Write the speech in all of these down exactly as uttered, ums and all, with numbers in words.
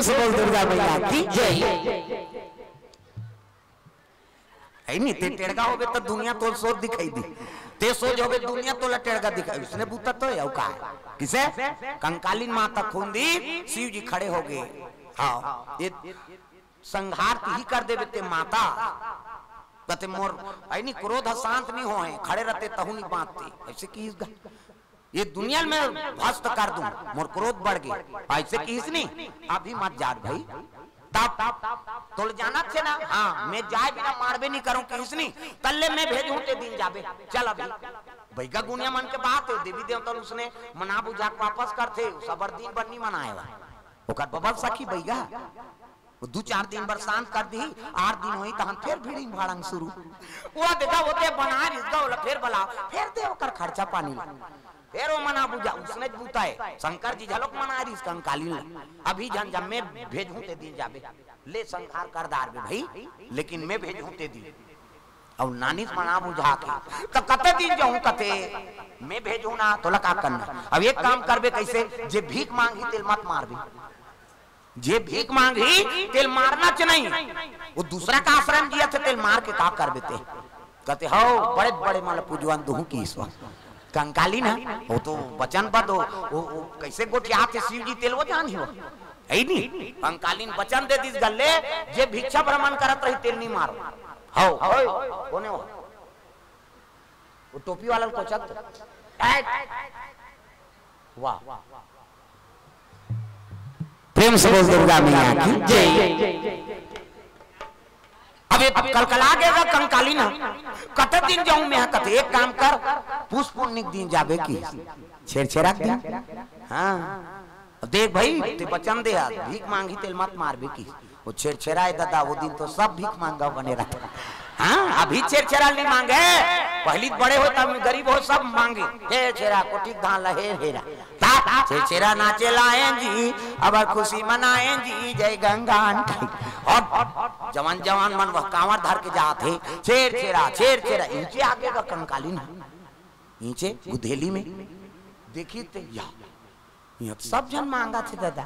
बोल दुर्गा मैया की जय। है नी, ते टेड़गा होबे त दुनिया तोल सोच दिखाई दी, ते सोच होबे दुनिया तोला टेड़गा दिखाई। उसने बूता तो है, अउ का है? किसे? कंकालिन माता खून दी, शिव जी खड़े हो गए। हाँ, ये संहार तिही कर देबे ते माता। कते मोर, है नी, क्रोध शांत नहीं होए, खड़े रहते तहु नहीं बांधते। ऐसे की इस ग-, ये दुनिया में भ्रष्ट कर दूं, मोर क्रोध बढ़ गए। ऐसे किहिस नहीं, अभी मत जा भाई। तब तोल जानत छे ना, हाँ, मैं जाए बिना मारबे नहीं करूं किहिस नहीं, तल्ले मैं भेजूं ते दिन जाबे। चल अभी। बैगा गुनिया मन के बात है, देवी देवता उसने मना बुझा के वापस करथे, सबर दिन बर नहीं मनाए वा। ओकर बबल सखी बैगा, वो दू चार दिन बर शांत कर दी, आठ दिन होई तहन फिर भिड़िंग भाड़ंग शुरू। वो देखा, वो ते बना रिस गा, ओला फिर बला, फिर दे ओकर खर्चा पानी ला। फिर वो मना बुझा, उसने बूता है। शंकर जी झलक मना रिस कंकाली ला। अभी झन जब मैं भेजूं ते दिन जाबे। ले संहार कर डारबे भाई, लेकिन मैं भेजूं ते दिन। अउ नानिस मना बुझा के, "त कते दिन जाऊं कते? मैं भेजूं ना, तोला का करना?" अब एक काम करबे, कैसे? जे भीख मांगही तेल मत मारबे। जे भीख मांगही तेल मारना च नहीं। वो दूसरा का आश्रम जिया थे, तेल मार के का करबे ते? कते, "हौ, बड़े बड़े मन ल पूजवन दुहू किहिस वा।" कंकाली ना, वो तो वचन बद हो, वो, वो कैसे गोठिया थे शिव जी तेल वो जान ही हो। है नी? कंकालिन वचन दे दिस गल्ले, जे भिक्षा भ्रमण करत रही तेल नहीं मारो। हौ, हौ, कोने हो? वो टोपी वाला ल कोचत। ऐ! वाह। प्रेम से बोल दुर्गा मैया की जय। अब ये कलकला गया कंकाली ना, कते दिन जाऊं मैं? कते एक काम कर, पुष्प पुन्नी के दिन जाबे किहिस, छेरछेरा के दिन। हाँ, अब देख भाई, ते वचन दे, आज भीख मांगही तेल मत मारबे किहिस। वो छेरछेरा है दादा, वो दिन तो सब भीख मांगा बने रहता। हाँ, अभी छेरछेरा नहीं मांगे, पहली बड़े हो तब गरीब हो सब मांगे। छेरछेरा कोठी धान ला हेर हेरा। ता छेरछेरा नाचे लाएं जी, अब खुशी मनाएं जी, जय गंगा आंटी। और जवान जवान मन वह कांवर धर के जात हे, छेरछेरा, छेरछेरा, इनके आगे का कंकाली ना, नीचे गुधेली में देखी ते या, यहाँ तो सब झन मांगा थे दादा।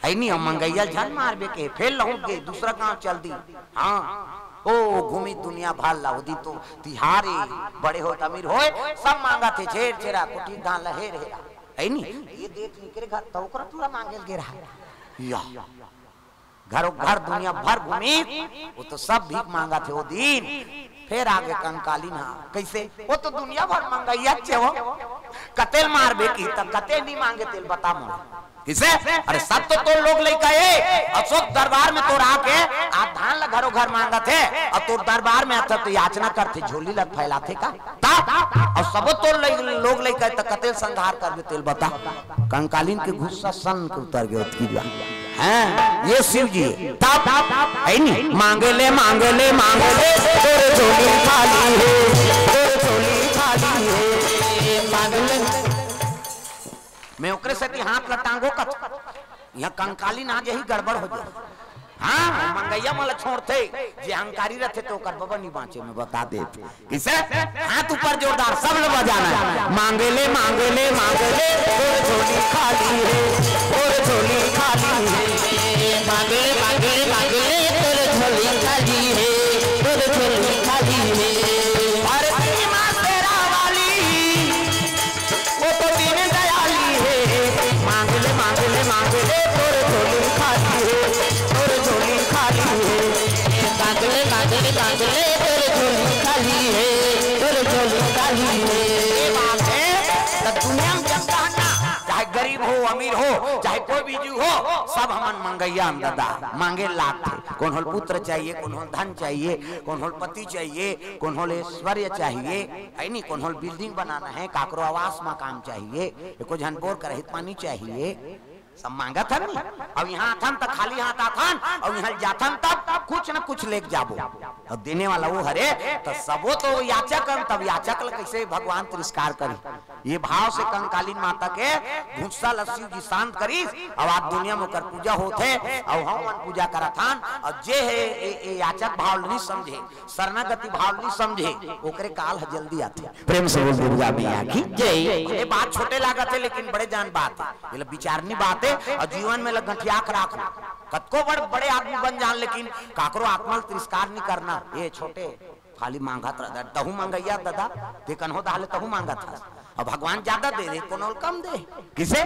है नहीं, हम मंगैया झन मारबे के, फेर लहुट गए, दूसरा गांव चल दी। हाँ, ओ घूमी दुनिया भर ला, ओदी तो तिहार ए, बड़े हो अमीर होए, सब मांगा थे, छेरछेरा, कोठी धान ला हेर हेरा। है नहीं, ये देख निकरे घर, तो ओकरा पूरा मांगे गे रहा। या। घरों घर दुनिया भर घूमी, वो तो सब भीख मांगा थे वो दिन। फेर आगे कंकाली ना, कैसे? वो तो दुनिया भर मंगैया चे हो। कते ल मारबे किहिस, त कते नहीं मांगे तेल बता मोला। किसे? अरे सब तो तोर लोग लइका ए, अशोक दरबार में तोर आके, आ धान ला घरों घर मांगत हे, अउ तोर दरबार में आथे तो याचना करथे, झोली ला फैलाथे का? ता, अउ सबो तोर लइ-, लोग लइका ए, त कते ल संहार करबे तेल बता। कंकालिन के गुस्सा सन के उतर गए, उतकी जा। हैं, ये शिव जी, तब, है नी, मांगे ले, मांगे ले, मांगे ले, तोर झोली खाली हे, तोर झोली खाली हे, मांगे ले। मैं ओकरे सेती हाथ ला टांगो कत, यहाँ कंकालिन आ जाही, गड़बड़ हो जाही। हाँ, मंगैया मन ला छोड़थे, जे अहंकारी रहथे तो ओकर बबा नहीं बांचे, मैं बता देत। किसे? हाथ ऊपर जोरदार, सब लोग बजाना है। मांगे ले, मांगे ले, मांगे ले, तोर झोली खाली हे, तोर झोली खाली हे। मांगे ले, मांगे ले, मांगे ले, तोर झोली खाली हे, तोर झोली खाली हे। अरे तेरी माँ शेरा वाली, वो तो दीन दयाली हे। मांगे ले, मांगे ले, मांगे ले, तोर झोली खाली हे, तोर झोली खाली हे। मांगे ले, मांगे ले, मांगे ले, तोर झोली खाली हे, तोर झोली खाली हे। ये बात है, त दुनिया में जब कहना, चाहे गरीब हो, अमीर हो, चाहे कोई भी जीव हो, सब हमन मंगैया अंदर दा, मांगे लागथे। कोनो ल पुत्र चाहिए, कोनो ल धन चाहिए, कोनो ल पति चाहिए, कोनो ल ऐश्वर्य चाहिए, है नी, कोनो ल building बनाना है, काकरो आवास मकान चाहिए, एको झन बोर कर हित पानी चाहिए, सब मांगत हन नी। अब यहाँ आथन त खाली हाथ आथन, अउ यहाँ जाथन तब कुछ न कुछ लेके जाबो। अउ देने वाला वो हरे, त सबो तो याचक हन, तब याचक ल कैसे भगवान तिरस्कार करी? ये भाव से कंकालिन माता के गुस्सा ल शिव जी शांत करिस, अउ आज दुनिया में ओकर पूजा होत हे, अउ हमन पूजा करत हन। अउ जे हे ए, ए याचक भाव ल नहीं समझे, शरणागति भाव ल नहीं समझे, ओकरे काल ह जल्दी आथे। प्रेम से बोल दुर्गा मैया की जय। ये बात छोटे लागत हे, लेकिन बड़े जान बात हे, ये ल विचारनी बात हे, अउ जीवन में ल गंठिया के राख लो। कतको बड़, बड़े आदमी बन जान, लेकिन काकरो आत्मा ल तिरस्कार नहीं करना। ये छोटे खाली मांगत रह, तहू मंगैया दादा, ते कन्हो दहाले तहू मांगत हस। अब भगवान ज्यादा दे दे, कोनो ल कम दे। किसे?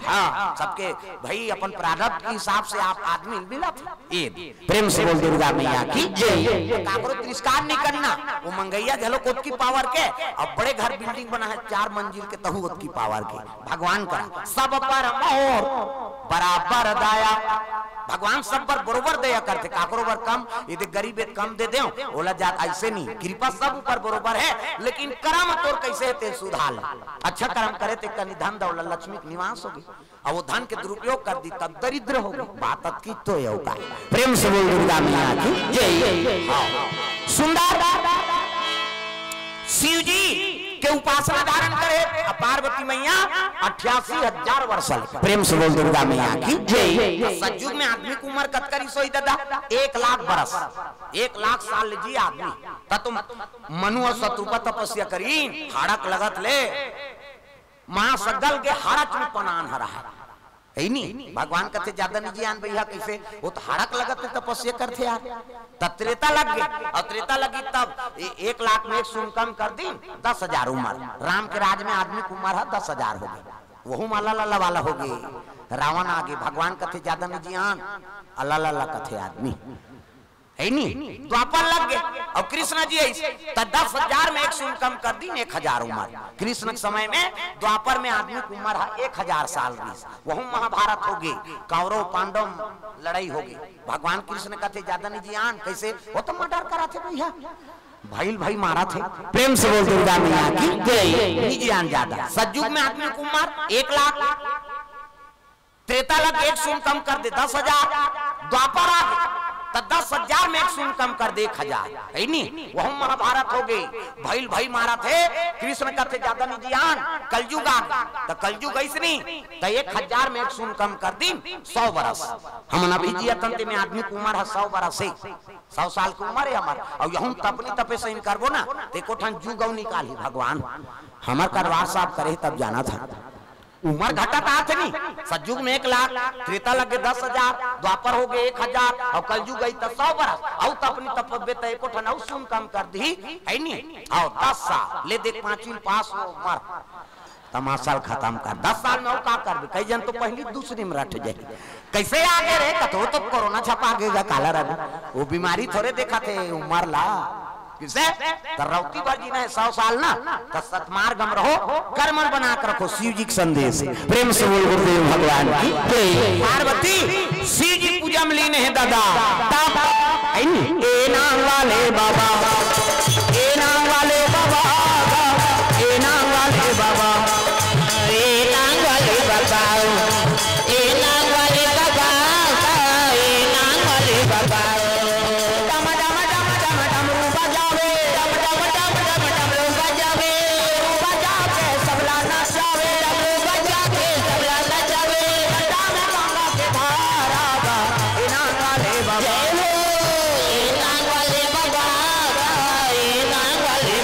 हाँ, सबके भाई अपन प्रारब्ध के हिसाब से आप आदमी मिलत हे। ये प्रेम से बोल दुर्गा मैया की जय। काकरो तिरस्कार नहीं करना। वो मंगैया झलो ओतकी पावर के, अब बड़े घर बिल्डिंग बना हे चार मंजिल के, तहू ओतकी पावर के। भगवान करा सब पर मोर बराबर दया। भगवान सब पर बरोबर दया करथे, काकरो बर कम, ये दे गरीब हे त कम दे देव, ओला जात ऐसे नहीं। कृपा सब ऊपर बरोबर हे, लेकिन करम तोर कैसे हे ते सुधार ले। अच्छा करम करे ते कनी धन दौलत लक्ष्मी के निवास होगे, अउ वो धन के दुरुपयोग कर दी तब दरिद्र होगे। बात अतकी तो हे का। प्रेम से बोल दुर्गा मैया की जय। हाँ। सुंदर शिव जी के उपासना धारण करे, अउ पार्वती मैया अट्ठासी हजार वर्ष ले। प्रेम से बोल दुर्गा मैया की जय। सतयुग में आदमी के उम्र कतका रिहिस होही दादा? एक लाख बरस, एक लाख साल ले जी आदमी। त तो मनु अउ शतरूपा तपस्या करीन, हाड़क लगत ले मांस गल के हाड़क में पनान हरा हे। हे नी? भगवान कथे, "ज्यादा नहीं जियान भैया, कैसे? वो तो हाड़क लगत हे, तपस्या करथे यार।" त त्रेता लग गे, अउ त्रेता लगी तब ए-, एक लाख में एक शून्य कम कर दीन, दस हजार उम्र। राम के राज में आदमी के उम्र हे दस हजार होगे, वहू माला लाला वाला होगे। रावण आगे, भगवान कथे, "ज्यादा नहीं जियान," अला लाला कथे आदमी। हे नी? द्वापर लग गे, अउ कृष्ण जी अइस, त दस हजार में एक शून्य कम कर दीन, एक हजार उम्र। कृष्ण के समय में द्वापर में आदमी के उम्र हे एक हजार साल रिहिस। वहू महाभारत होगे, कौरव पांडव लड़ाई होगे। भगवान कृष्ण कथे, "ज्यादा नहीं जियान।" कैसे? वो तो मर्डर कराथे भैया, भइल भई मारथे। प्रेम से बोल दुर्गा मैया की जय। नहीं जियान ज्यादा। सतयुग में आदमी के उम्र एक लाख, त्रेता लग एक शून्य कम कर दे, दस हजार। द्वापर आ गे, त दस हजार में एक शून्य कम कर दे, एक हजार। हे नी? वहू महाभारत होगे, भइल भई मारथे। कृष्ण कथे, "ज्यादा नहीं जियान।" कलयुग आ गे, त कलयुग अइस नी, त एक हजार में एक शून्य कम कर दीन, सौ बरस। हमन अभी जियत हन ते में आदमी के उम्र हे सौ बरस हे, सौ साल के उम्र हे हमर। अउ यहू तपनी तपे सही करबो ना, ते एको ठन जुग अउ निकालही भगवान। हमर करवार साहब करे तब जानत हन। उम्र घटत आत हे नी, सतयुग में एक लाख, त्रेता लगे दस हजार, द्वापर होगे एक हजार, अउ कलयुग अइस त सौ बरस, अउ तपनी तपबे त एको ठन अउ शून्य कम कर दीही, हे नी? अउ दस साल ले देख, पांचवी पास हो उम्र, तमाशा ल खतम कर। दस साल में अउ का करबे? कई झन तो पहली दूसरी में रट जाही। कैसे आगे रे? कथो तो कोरोना छपा गे गा, काला रघु, वो बीमारी थोरे देखाथे उम्र ला। किसे? त रौती भर जीना हे सौ साल ना, त सतमार्ग में रहो, कर्मन बना के रखो, शिव जी के संदेश हे। प्रेम से बोल गुरुदेव भगवान की जय। पार्वती शिव जी पूजा में लीन हे दादा, तब, हे नी? ए नाम वाले बाबा, ए नाम वाले बाबा, ए नाम वाले बाबा, ए नाम वाले बाबा, ए नाम वाले बाबा, ए नाम वाले बाबा। डम डम डम डम डमरू बजावे, डम डम डम डम डमरू बजावे, बजा के सबला नचावे, डमरू बजा के सबला नचावे, डम डम गंगा के धारा बा, ए नाम वाले बाबा। जय हो, ए नाम वाले बाबा, ए नाम वाले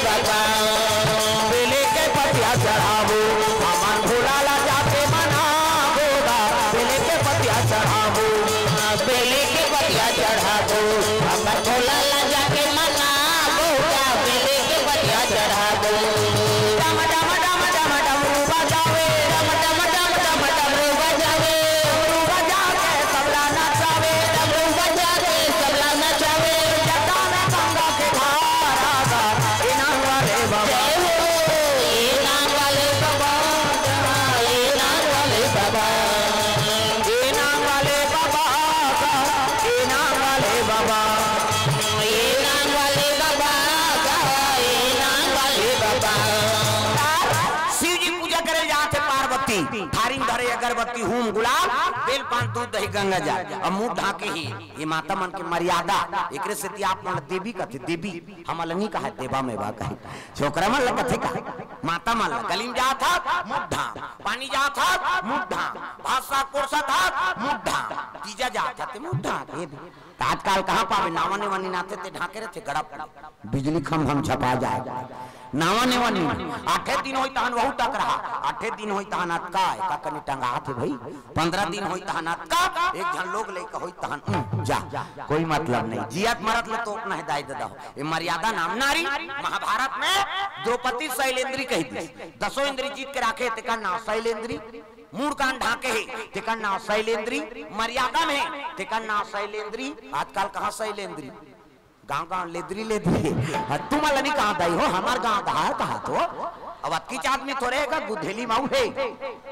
थारी म धरे अगरबत्ती, हूम, गुलाल, बेल, पान, दूध, दही, गंगा जल, अउ मुंह ढांके हे। ये माता मन के मर्यादा, एकरे सेती आप मन ला देवी कथे, देवी, हमन ला नी कहे, देवा मेवा कहे, छोकरा मन ला कथे का, माता मन ला। गली म जात हस, मुंह ढांक, पानी जात हस, मुंह ढांक, भात साग परोसत हस, मुंह ढांक, तीजा जात हस, ते मुंह ढांक, ये दे। त आजकाल कहाँ पाबे, नावा नेवा नींदथे ते ढांके रथे, गड़प, बिजली खंभा म झपा जाय। नावा नेवा नींद, आठे दिन होही तहन वहू टकरहा, आठे दिन होही तहन अतका, एका कनी टंगात हे भई, पंद्रह दिन होही तहन अतका, एक झन लोग लइका होही तहन, उम, जा, कोई मतलब नहीं, जियत मरत ले तोपना हे दाई ददा हो। ये मर्यादा नाम नारी, महाभारत में द्रौपदी शैलेंद्री कहि दिस, दसों इंद्री जीत के राखे, तेकर नाव शैलेंद्री। मुड़ कान ढांके हे, तेकर नाव शैलेंद्री। मर्यादा में हे, तेकर नाव शैलेंद्री। आजकाल कहाँ शैलेंद्री, गांव गांव लेदरी लेदरी हे। हाँ, तुमन ला नी कहा दाई हो, हमर गांव डहार कहा तो। अब अतकीच आदमी थोरे हे का, गुधेली मऊ हे।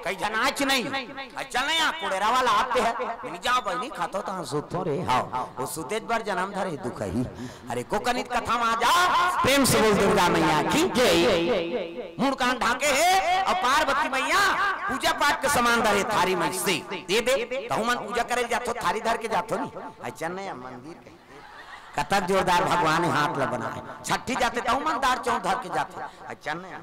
कई झन आच नहीं। अच्छा नहीं, आ कुड़ेरा वाला आते हैं। नहीं जाओ बहिनी, खातो तहाँ सुतो रे। हाँ, वो सुतेच बर जनम धरे दुखही। अरे, को कनित कथा मा जा, प्रेम से बोल दुर्गा मैया की जय। मुड़ कान ढांके हे अउ पार्वती मैया पूजा पाठ के सामान धरे थारी म से। ये दे, तहू मन पूजा करे जाथो, थारी धर के जाथो नी। अच्छा नहीं, मंदिर के कतक जोरदार भगवान हे, हाथ ला बनाए। छट्ठी जाथे तहू मन दार चौं धर के जाथे। अच्छा नहीं,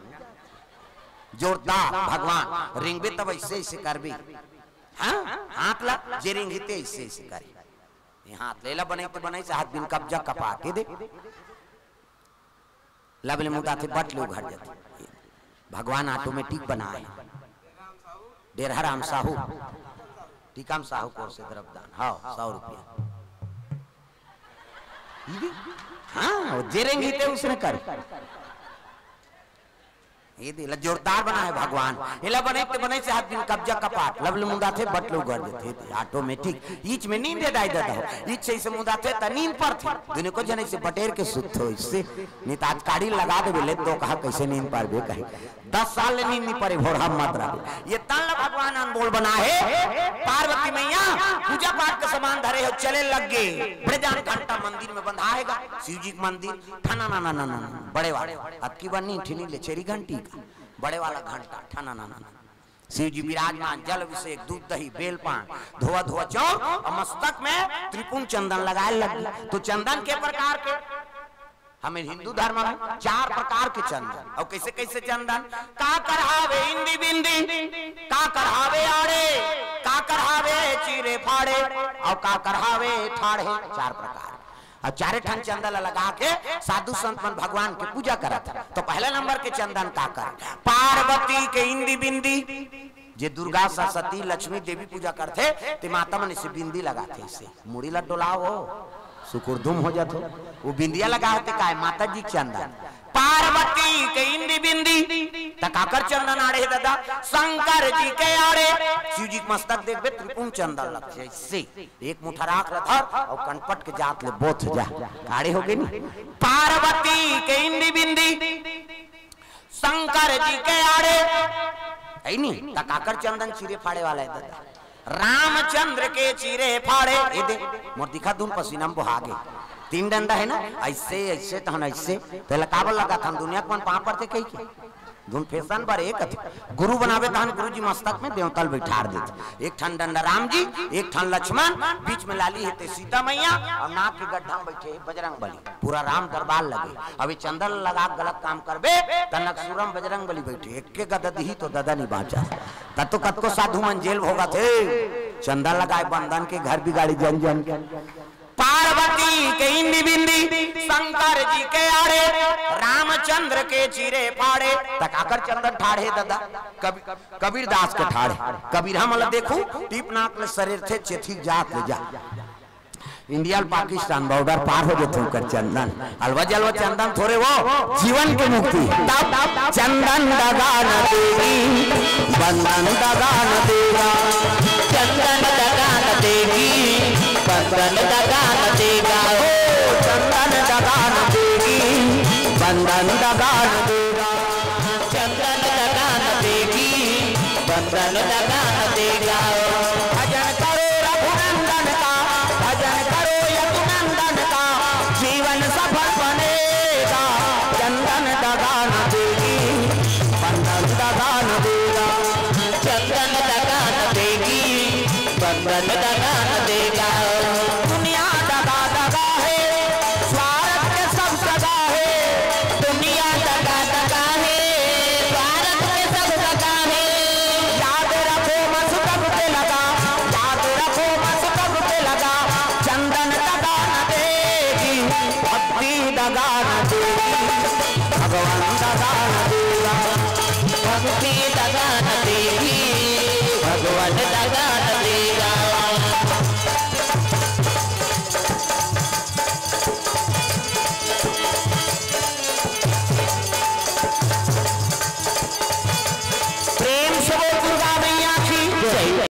जोरदार भगवान। रेंगबे तब ऐसे ऐसे करबे। हाँ, हाथ ला जे रेंगही ते ऐसे ऐसे करे। ये हाथ ले ला, बनई ते बनई से हाथ बिन कब्जा कपा के दे। लब ले मुदाथे, बट ले उघर जाथे। भगवान automatic बनाए हे। डेरहा राम साहू, टीका म साहू कोर से द्रव्यदान। हाँ, सौ रुपया। ये दे? हाँ, वो जे रेंगही ते उसने कर। ये दे, ला जोरदार बनाए हे भगवान। एला बनई ते बनई से हाथ बिन कब्जा कपाट, लब ले मुदाथे, बट ले उघर जाथे, automatic। ईच में नींद हे दाई ददा हो। ईच से इसे मुदाथे त नींद परथे। दुनिया को जने से बटेर के सुत हो इससे। नहीं तो आज काढ़ी लगा देबे, ले तो कहा कैसे नींद परबे कहे। दस साल ले नींद नहीं परे, भोरहा मत रहे। ये तन ला भगवान अनमोल बनाए हे। पार्वती मैया पूजा पाठ के सामान धरे हो, चले लग गे। बड़े जान घंटा मंदिर में बंधा हे गा, शिव जी के मंदिर। ठना ना ना ना ना ना, बड़े वाला। अतकी बार नी, ठिनी ले छेरी घंटी का, बड़े वाला घंटा, ठना ना ना ना। शिव जी विराजमान, जल अभिषेक, दूध दही, बेल पान, धोवा धोवा चौक अउ मस्तक में त्रिपुंड चंदन लगाए लग गे। तो चंदन के प्रकार के, हमें हिंदू धर्म में चार प्रकार के चंदन। अउ कैसे कैसे चंदन? काकर हावे इंदी बिंदी, काकर हावे आड़े, काकर हावे चीरे फाड़े, अउ काकर हावे ठाढ़े। चार प्रकार। अब चारे ठन चंदन ला लगा के साधु संत मन भगवान के पूजा करत हे। तो पहला नंबर के चंदन काकर? पार्वती के इंदी बिंदी। जे दुर्गा, सरस्वती, लक्ष्मी, देवी पूजा करथे, ते माता मन इसे बिंदी लगाथे, इसे मुड़ी ला डोलाओ, सुकुरदुम हो जाथे। वो बिंदिया लगाथे काय? माता जी के चंदन। पार्वती के इंदी बिंदी, त काकर चंदन आड़े हे ददा? शंकर जी के आड़े। शिव जी के मस्तक देखबे, त्रिपुंड चंदन लगथे, इसे एक मुठा राख ल धर अउ कनपट के जात ले बोथ जा। आड़े हो गे नी? पार्वती के इंदी बिंदी, शंकर जी के आड़े, हे नी? त काकर चंदन चीरे फाड़े वाला हे ददा? रामचंद्र के चीरे फाड़े। ये दे, मोर दिखा दुन पसीना म बोहा गे। तीन डंडा हे ना, ऐसे, ऐसे, तहन ऐसे। तेला काबर लगाथन? दुनिया के मन पाँव परथे कहिके। धुन फैशन बर एक अथे। गुरु बनाबे तहन गुरु जी मस्तक में देवता ल बइठार देथे। एक ठन डंडा राम जी, एक ठन लक्ष्मण, बीच में लाली हे ते सीता मैया, अउ नाक के गड्ढा में बइठे हे बजरंग बली। पूरा राम दरबार लगे। अब ये चंदन लगा के गलत काम करबे, त नकसुरम बजरंग बली बइठे, एके गदा दिही तो ददा नी बाँचा। त तो कतको साधु मन जेल भोगत हे, चंदन लगाए बंदन के घर बिगाड़ी जन जन के। पार्वती के इंदी बिंदी, शंकर जी के आड़े, रामचंद्र के चीरे फाड़े। त काकर चंदन ठाढ़े ददा? कबीर, कबीरदास के ठाढ़े। कबीर हमन ला देखू, टीप नाक ले सरेरथे, चेथी जात ले जा। इंडिया ल पाकिस्तान बॉर्डर पार हो जथे ओकर चंदन। अलवा जलवा चंदन थोरे वो, जीवन के मुक्ति। तब चंदन दगा न देगी, बंधन दगा न देगा। चंदन दगा न देगी, बंधन दगा न देगा। ओ चंदन दगा न देगी, बंधन दगा न देगा। चंदन दगा न देगी, बंधन दगा न देगा। भजन करो रघुनंदन का, भजन करो यदुनंदन का, जीवन सफल बनेगा। चंदन दगा न देगी, बंधन दगा न देगा। चंदन दकान देगी, चंदन दकान